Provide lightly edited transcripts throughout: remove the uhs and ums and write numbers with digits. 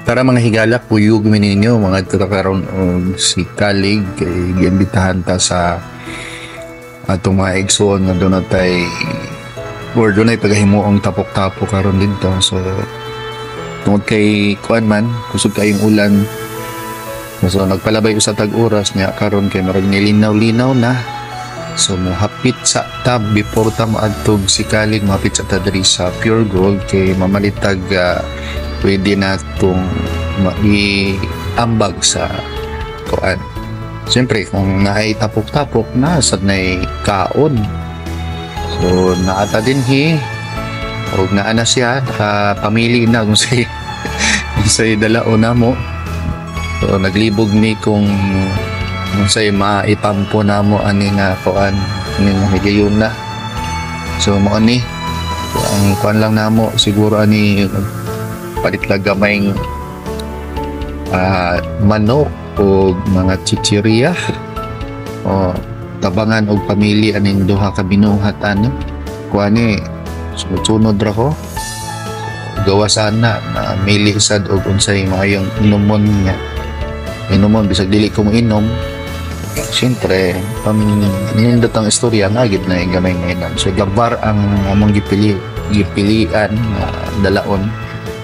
Tara, mga higala, kuyog mi ninyo mga karon og sikalig kay giimbitahan ta sa atong mga igsoon nga doon tay or dunay pagahimuong tapok-tapok karon didto. So tungod kay kuan man, kusog kayong ulan. So nagpalabay usa tag oras niya karon kay marag nilinaw-linaw na. So mohapit sa ta before ta moadtog sikalig, mohapit sa ta diri sa Pure Gold kay mamalitag pwede na itong maiambag sa kuan. Siyempre, kung naay tapok-tapok na, sad nay kaon. So, naata din hi, og naa na siya, nakapamili na kung say, kung say dalaon na mo. So, naglibog ni kung say maipampo na mo ani nga kuan, ani nga higayon na. So, mo ani, so, ang kuan lang namo siguro ani palit lang gamayng manok o mga chichirya o tabangan og pamilya aning duha ka binuhat ani kuani. Sunod-sunod ra ko gawa sana na mili sad og unsay maayong inumon nga inumon bisag dili ko moinom. Siyempre, pang nindot ang istorya nga gid na gamay nga inom. So gabar ang among gipilian nga dalaon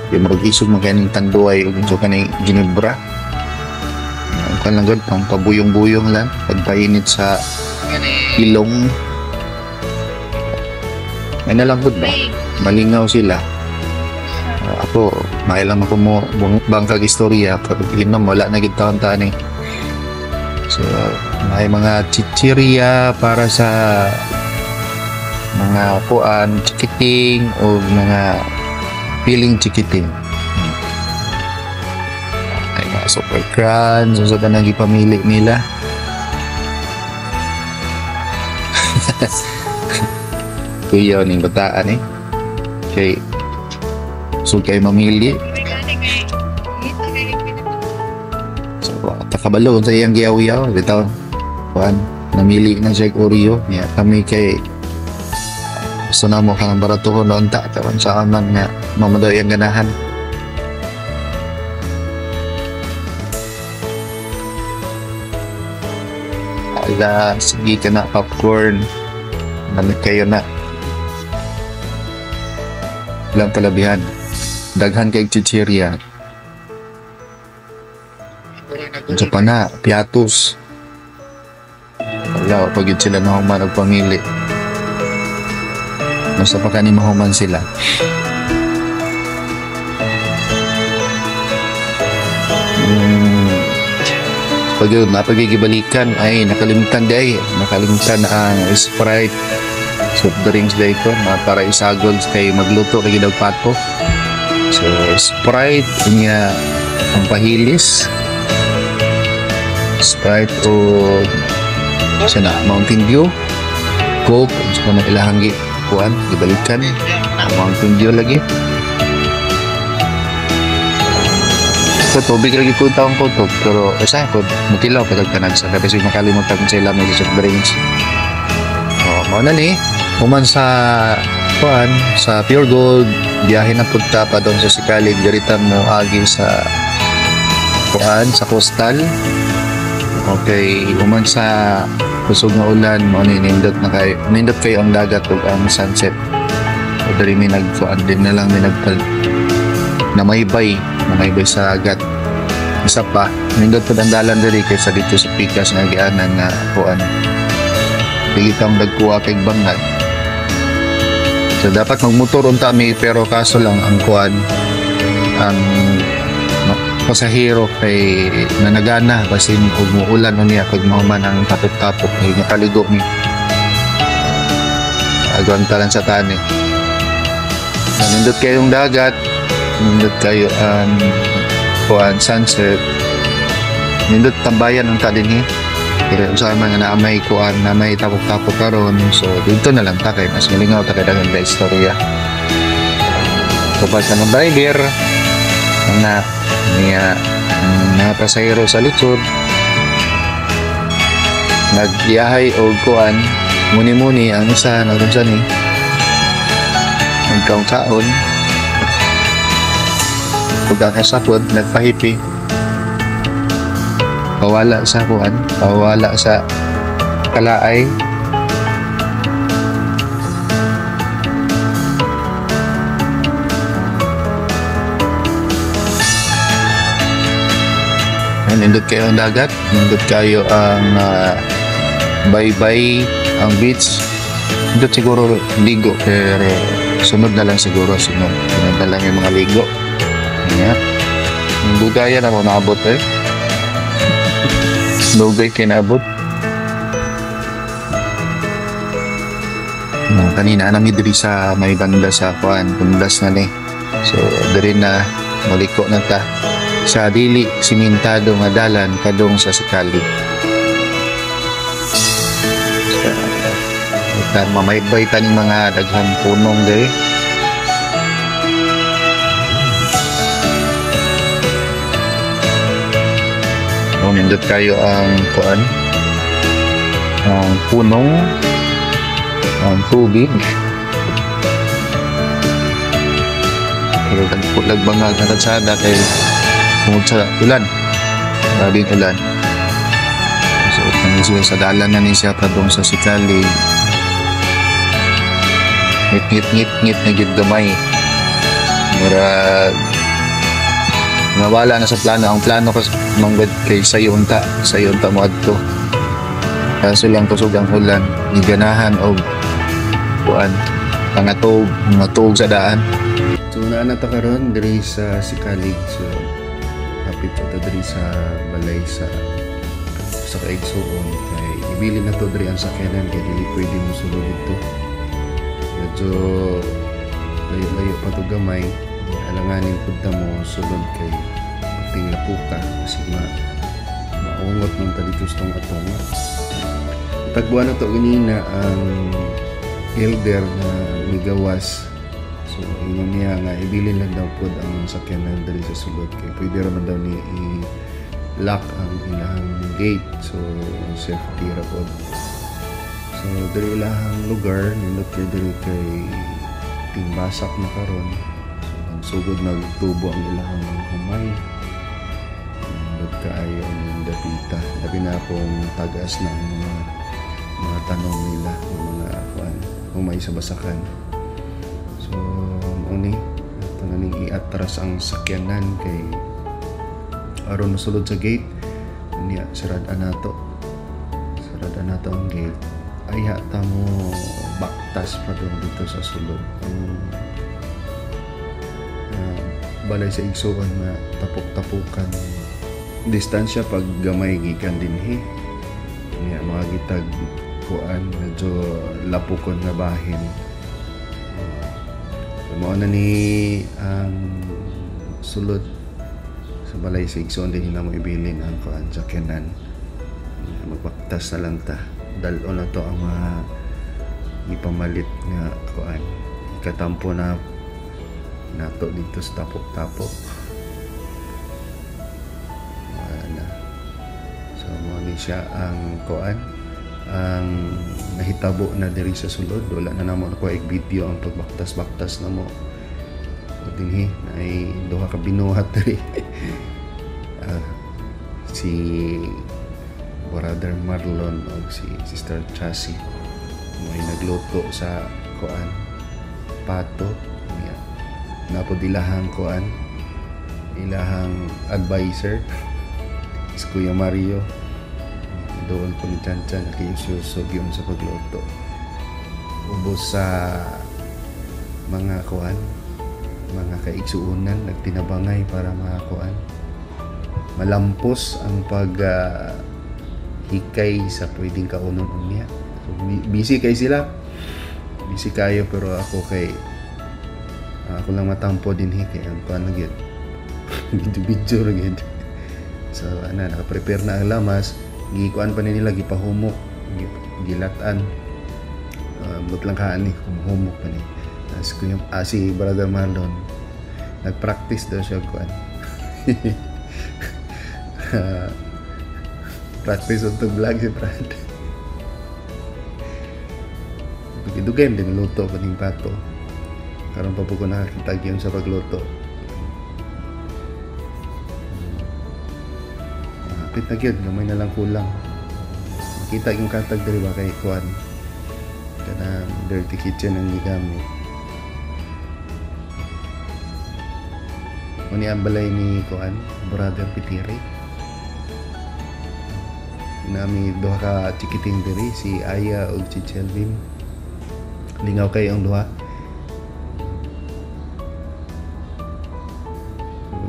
kay murag isog man kaning Tanduay ug unsa kaning Ginebra. Ang kan lang gud pang pabuyong-buyong lang pagpainit sa ilong. Ay na lang gud ba, malingaw sila. Ako mailang ako mo bangkag istorya pero inom wala na gid taon tani. So may mga chichirya para sa mga kuan chikiting o mga piling chikiting. Ay mga super crunch so sa tanang gipamili nila. Kuya ning bataan eh. Kay so kay mamili. So takabalo sa iyang giyaw-yaw bitaw kuan namili na siya og Oreo niya. Kami kay gusto na mo kanang baratuhon noon ta karon sa aman nga mamadaw iyang ganahan. Ala, sige ka na popcorn. Namit kayo na. Ilang kalabihan. Daghan kay chichirya. Unsa pa na, piatos. Wala, pag yun sila nahuman og pamili. Nasa pa kani mahuman sila. Pag yun, napagigibalikan ay nakalimtan day. Nakalimtan ang Sprite soft drinks day ko na para isagol kay magluto kay gidag pato. So Sprite niya ang pahilis. Sprite o sana Mountain Dew, Coke, so na ilahang gi kuan gibalikan Mountain Dew lagi. So tubig lagi ko taong ko to pero asa ko mutilaw patag tanan sa kasi makalimutan kung sila may soft drinks. Oh, mao na ni human sa kuan sa Pure Gold, biyahe na pud ta pa doon sa Sikalig, dirita mo agi sa kuan sa coastal. Okay, human sa kusog nga ulan mao ni nindot na kay nindot kayo ang dagat ug ang sunset. O diri mi nagkuan din na lang mi nagpal namaybay sa agat. Isa pa, nindot pud ang dalan diri kaysa dito sa Pikas nga gianan nga kuan. Dili kang nagkuha kay bangag. So dapat magmotor unta mi pero kaso lang ang kuan ang pasahero kay nanagana basin og muulan unya pag mahuman ang tapok-tapok kay nakaligo mi. Agwanta lang sa tani. Nindot kayong dagat, nindot kayo ang kuan sunset. Nindot tambayan ang ta dinhi. Pero usahay man nga naa may kuan na may tapok-tapok karon, so dito na lang ta kay mas malingaw ta kay daghan ba istorya. Kapag ka ng driver na niya mga pasahero sa likod nagbiyahe og kuan muni-muni ang isa nagunsa ni nagkaon-kaon. Ug ang isa pod nagpahipi. Pawala sa kuan, pawala sa kalaay. Nindot kayo ang dagat, nindot kayo ang baybay, ang beach. Nindot siguro ligo, pero sunod na lang siguro, sunod. Sunod na lang yung mga ligo. Ayan. Dugayan ako naabot eh. Dugay kinabot. No, kanina nami diri sa may banda sa kuan, Pundas na ni. So diri na muliko na ta sa dili simentado nga dalan kadung sa Sikali. Sa mamaybay taning mga daghang punong diri. So, nindot kayo ang kuan, ang punong, ang tubig. Pero tagpulag mga kalsada kay tungod sa ulan. Grabe yung ulan. So, kung sa dalan na ni siya padung sa Sikali. Ngit ngit ngit ngit na gyud gamay. Murag nawala na sa plano. Ang plano ko manggod kay sayunta. Sayunta mo adto. Kaso lang kusog ang ulan. Giganahan og kuan pangatog, mga sa daan. So naa na ta karon diri sa Sikalig. So hapit pa ta diri sa balay sa kaigsuon kay ibili na to diri ang sakyanan kay dili pwede mo sulod didto. Medyo layo-layo pa to gamay. Alanganin pud ta mo sulod kay tinglapuka kasi maungot man ta dito sa tong atonga. Tagbuan na to ganina ang elder na migawas. So ingon niya nga ibilin lang daw pod ang sakyanan diri sa sulod kay pwede ra man daw ni i-lock ang ilahang gate, so safety ra pod. So diri ilahang lugar nindot kay diri kay timbasak na karon. So nagsugod nagtubo ang ilahang humay. Nindot kaayo ning dapita. Labi na akong tagas na ang mga tanong nila, mga kuan humay sa basakan. So uni ato na ning iatras ang sakyanan kay aron mosulod sa gate. Niya sirad-an nato. Sirad-an nato ang gate. Ay ta mo baktas pa doon dito sa sulod. Ang balay sa igsuon na tapok-tapukan distansya pag gamay gikan dinhi. Niya mga gitag kuan medyo lapukon nga bahin. Mao na ni ang sulod sa balay sa igsoon din na mo ibilin ang kuan sakyanan. Magbaktas na lang ta. Dal-on na to ang mga ipamalit nga kuan. Ikatampo na nato dito sa tapok-tapok. Ana. So mao ni siya ang kuan, ang nahitabo na diri sa sulod. Wala na namo nakuha video ang pagbaktas-baktas na mo. So dinhi ay duha ka binuhat diri. Si Brother Marlon og si Sister Chassie may nagluto sa kuan pato. Niya napod ilahang kuan, ilahang advisor si Kuya Mario. Doon po ni Chan Chan nakiyusyusog yun sa pagluto. Ubos sa mga kuan, mga kaigsuunan nagtinabangay para mga kuan malampos ang pag hikay sa pwedeng kaunon unya. So, busy kay sila, busy kayo, pero ako kay ako lang matampo din hikay ang kuan na gyud. Video-video ra gyud. So ana naka-prepare na ang lamas. Gikuan pa nila, gipahumok, gilatan. But lang kaan ni, humok pa ni. As ko yung si Brother Marlon, nagpractice daw siya kuan. Practice on to vlog si Brad. Dugay din luto pa ning pato. Karon pa po ko nakakita gyud sa pagluto. Hapit na gyud, gamay na lang kulang. Makita yung katag diri ba kay kuan. Kanang dirty kitchen ang gigamit. Muni ang balay ni kuan, Brother Pitiri. Nami duha ka chikiting diri, si Aya ug si Chelvin. Lingaw kayo ang duha. So,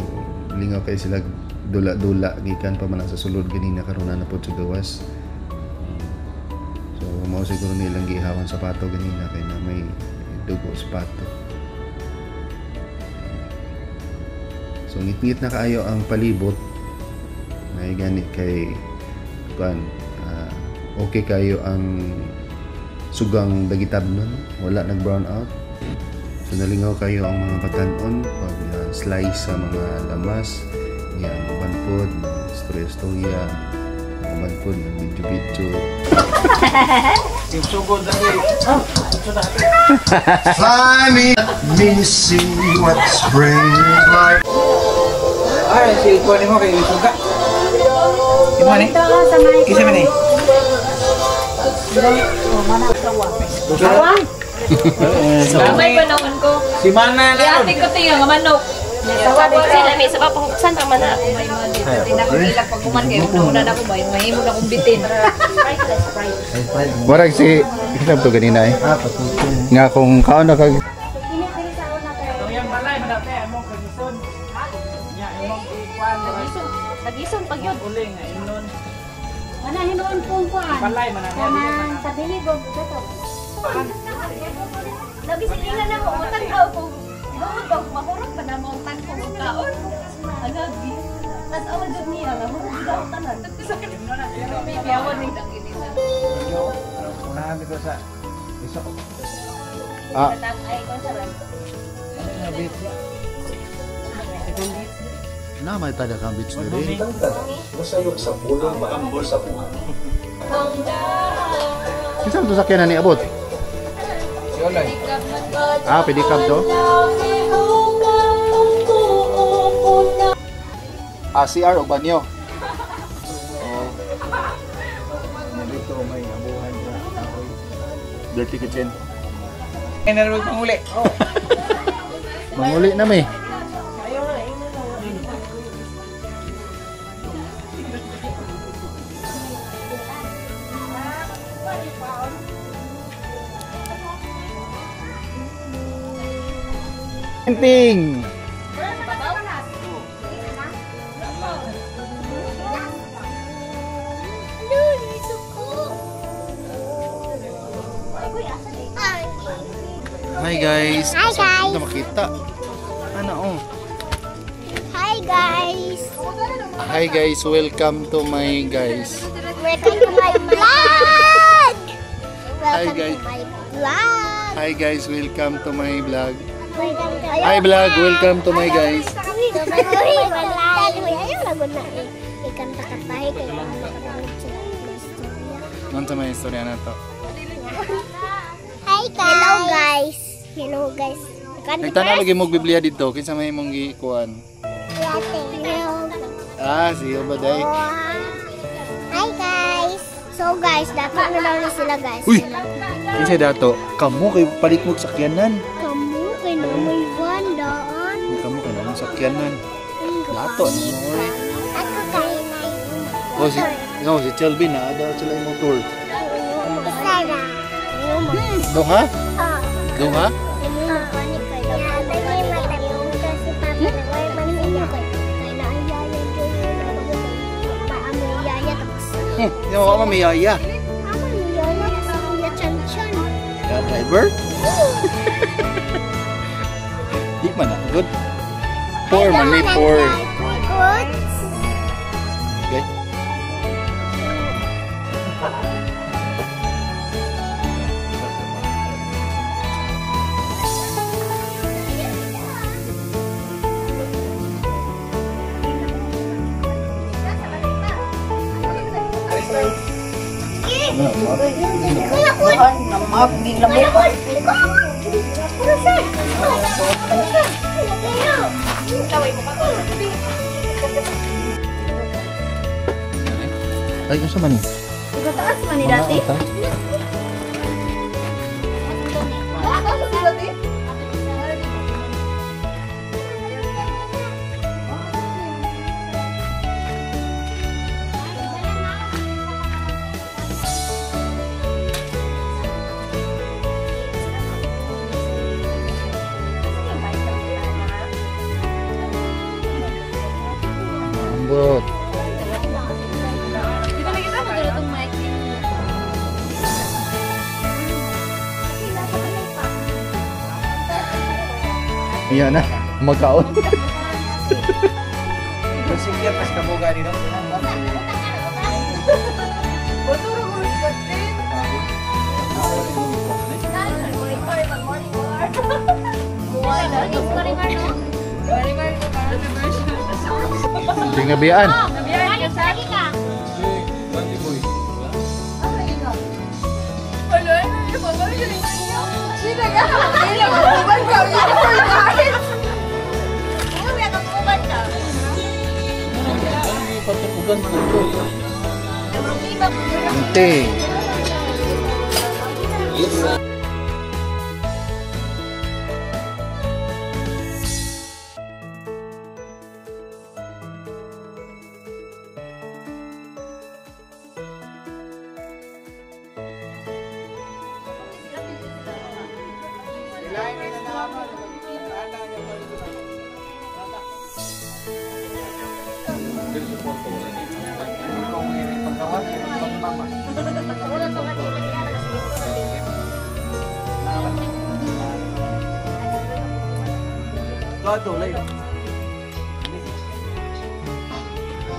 lingaw kayo sila dula-dula gikan pa man sa sulod ganina karon na pod sa gawas. So mao siguro nilang gihawan sapato ganina kay na may dugo sapato. So ngit-ngit na kaayo ang palibot. Nay gani kay kuan, okay kayo ang sugang dagitab nun, wala nag brown out. So nalingaw kayo ang mga batan-on pag slice sa mga lamas niya, ang uban pod istorya-istorya, ang uban pod video-video. Finally, me see what spring is like. Ay, si kuha ni mo kay suga. Imo ni? Kisa man ni? May panahon ko. Si Mana na. Ate ko tiyo nga manok. Sila may sa papahuksan tama na. Tinakilak pag kuman kayo una na ako ba mahimo na akong bitin. Murag si kinab to ganina eh. Nga kung kaon na kag Nagison pag yun. Mana hinuon pong kuan. Kanang sa bilibog kato. Nagisilingan na mo utang daw kung doon ba mahurot ba na mo utang kung kaon. Agabi. Tas awa jud niya nga hurot jud ako tanan. Biyawan ni dang inita. Unahan ko sa isa ko. Ah. Ay kon sa ran. Na may tada kang beach diri. Kinsa man to sakyanan ni abot? Si Olay. Ah, pedicab to. Ah, CR o banyo. Oh. Dito may abuhan sa kahoy. Dirty kitchen. Ay naroon panguli. Oh. Manguli na may. Painting. Hi guys. Hi, guys. Hindi makita. Ano oh. Hi guys. Hi guys, welcome to my guys. Welcome to my vlog. Hi, Welcome guys. to my vlog. Hi guys, welcome to my vlog. Welcome to Hi vlog, welcome to my guys. Ayaw lagot na eh. Ikanta-kantahi kayo makatawag sila istorya. Ano sa may istorya na to? Hi guys. Hello guys. Hello guys. Nagtanaw lagi mo Biblia dito kinsa may imong gikuan. Ah, si Obaday. Hi guys. So guys, dapat na lang na sila guys. Uy! Kinsa dato? Kamo kay palit mo sakyanan. Kamu kay na may daan. Kamo kay namong sakyanan. Dato ano mo oy. Ako kay na. Oh si no, si Chelby na daw sila imong tour. Sarah. Duha? Duha? Yung ako mamiyaya. Ya, driver? Di man na. Good. Four man ni four. Okay. Ay, unsa man ni? Taas man ni dati. Ambot. Iya na, magkaon. Sige, pas kabuga dito. Tingabiyaan. Ante.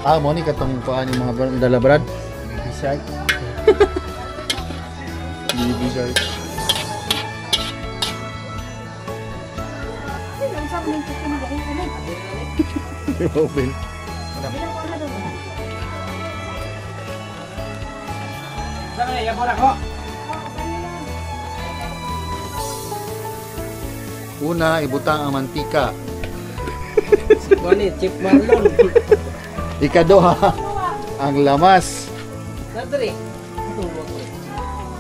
Ah, mo ni katong kuan yung mga dala brad. Bisay. Bisay. Open. Una, ibutang ang mantika. Chip Marlon. Ikaduha, ang lamas. Nadri.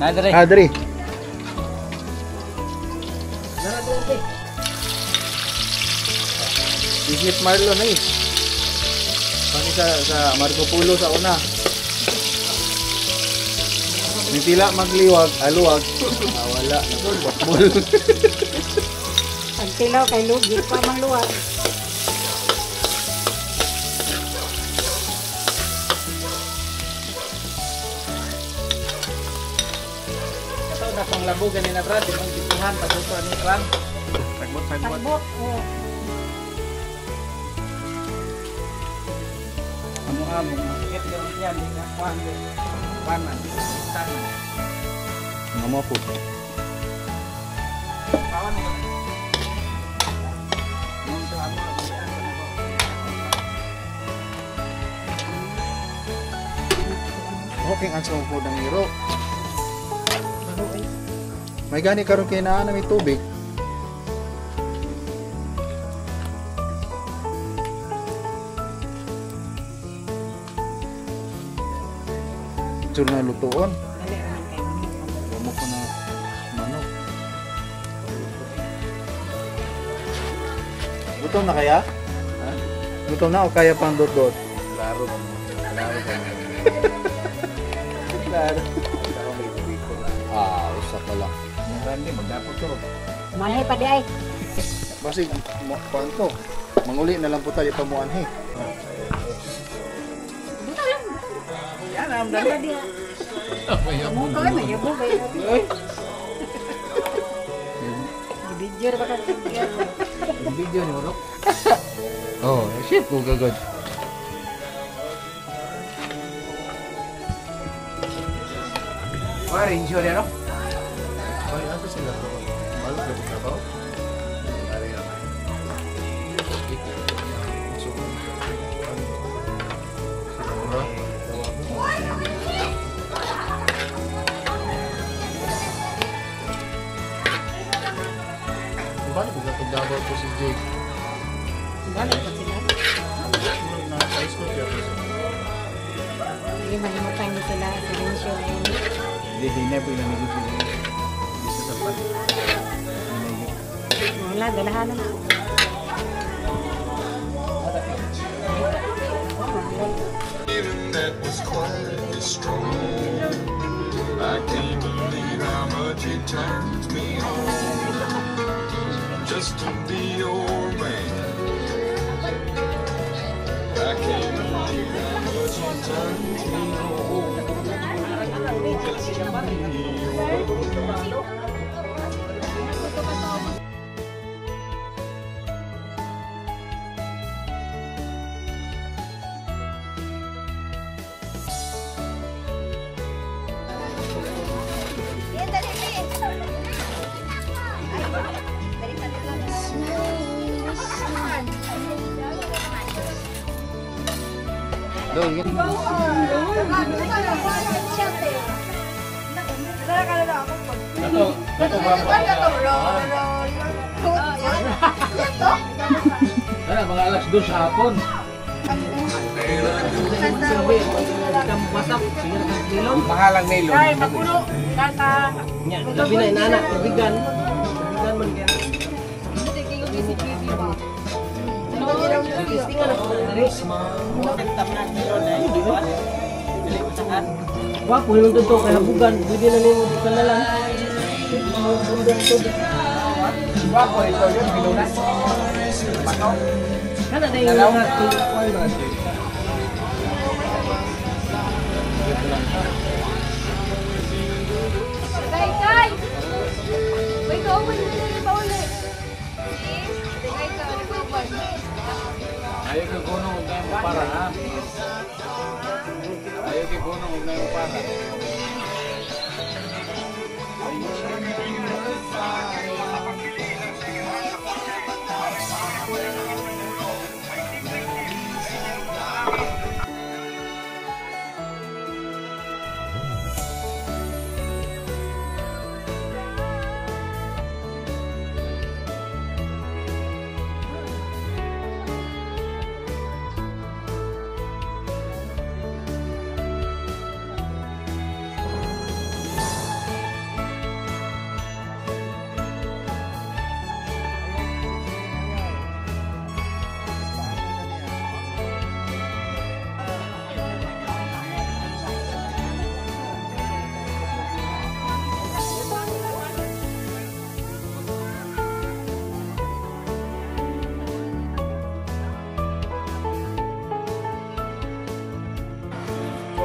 Nadri. Adri. Isip Marlon eh. Pani sa Marco Polo sa una. May pila magliwag, aluwag. Ah, wala. Bol. Pagtilaw kay lugi pa mangluwag. Kato na pang labo ganina brad, imong tituhan pagluto ani kwan. Sagbot sagbot. Sagbot. Oh. Amo-amo masakit gamit niya di ka kwan. Kwan man. Tan man. Nga mo po. Pawan mo. Nung to amo abuan ko na ko. Okay, ang sa po ng hero. May gani karon kay naa na may tubig. Sur na lutoon. Mo ko na manok. Gutom na kaya? Ha? Gutom na o kaya pang dot-dot? Klaro. Klaro. Klaro. Ah, usa pa lang. Grande magdapot to. Manay pa di ay. Basig mo kuan to. Manguli na lang po tayo pamuan he. Yan am dali. Mo ko ay mayabo ba. Video ra ba ka? Video ni Orok. Oh, shit ko gagod. Wala injury no? Ay, asa sila to? Balot na trabaho. Balik ko sa Davao po si Jake. Balik ko sila. Nasa isko siya. Hindi mahimutang ni sila silencio na yun. Hindi hinay po ilang negosyo. Dito sa pan. Wala, dalahan na. That was quite strong. I can't believe how much it turns me on just to be your man. I can't believe how much it turns me on just to be your man. Ano, mga alas 2 sa hapon. Mahalang nilon. Ay, magulo. Kasa. Labi na inana, tubigan. Tubigan man kaya. Wapo, hinong to kay habugan. Pwede na nimo di ka na lang. Wapo, ito yun, bilunas. Kana na yung mga Kay, kay! Wait, go, wait, wait, wait, Ayaw kay kuno huwag na mo para ha. Ayaw kay kuno huwag na mo para.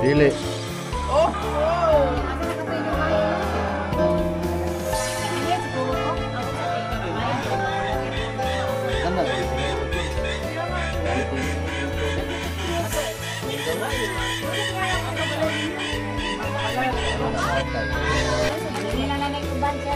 Dili. Hindi na lang uban siya.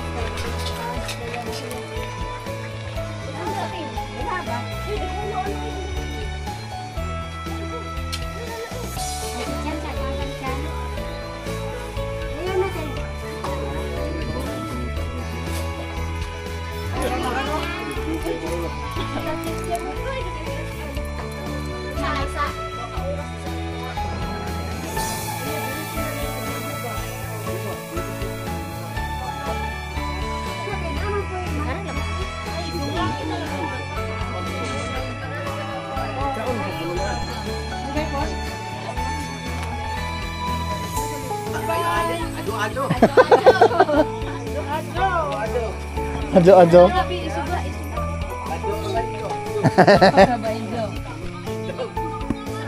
Ajo ajo.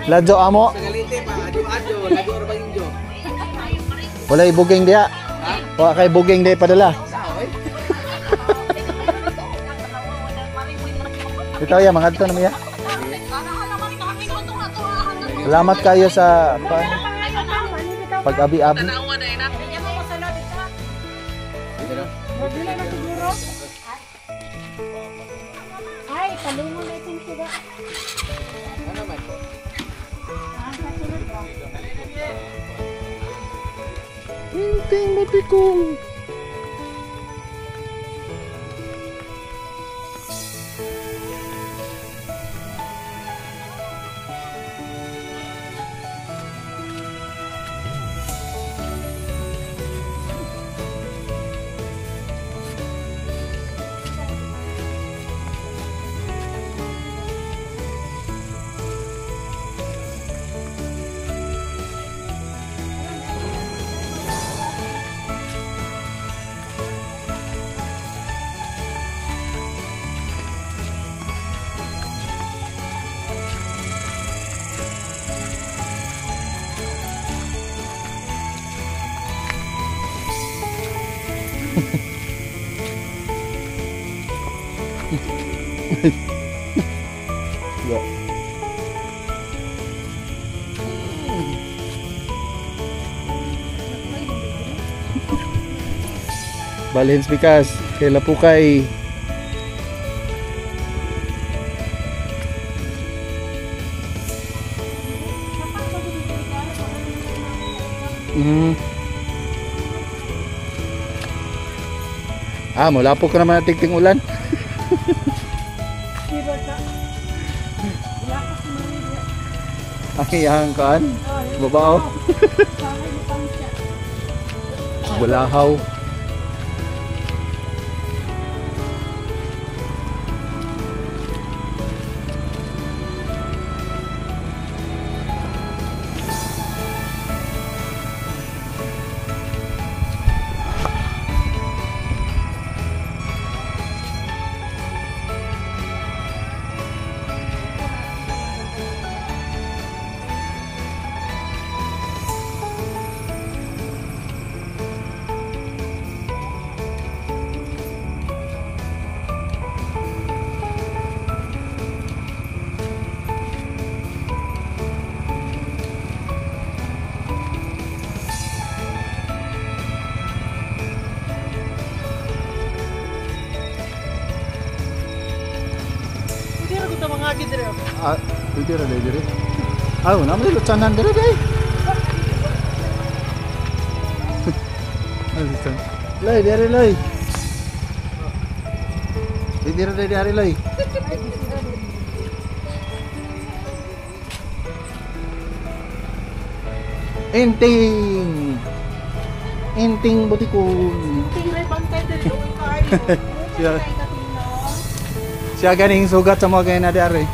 Ladyo amo. Walay buging diya. Wa kay buging diya padala. Ito ya mga adto na miya. Salamat kayo sa pag-abi-abi. Ay, palungon na itong suga. Ah, sa sunod ba? Hinting mapikong. Ya. Balhin pikas kay lapukay. Ah, mulapok ka naman nating ulan. Ang iyang kaan, babao. Bulahaw. Ah, pwede ra dire. Ah, una mo lutsanan dire day. Lay, dire lay. Pwede ra dire lay. Enting. Enting butikon. Enting ray bantay diri uy kaayo. Siya. Siya ganing sugat sa mga ganyan na diari.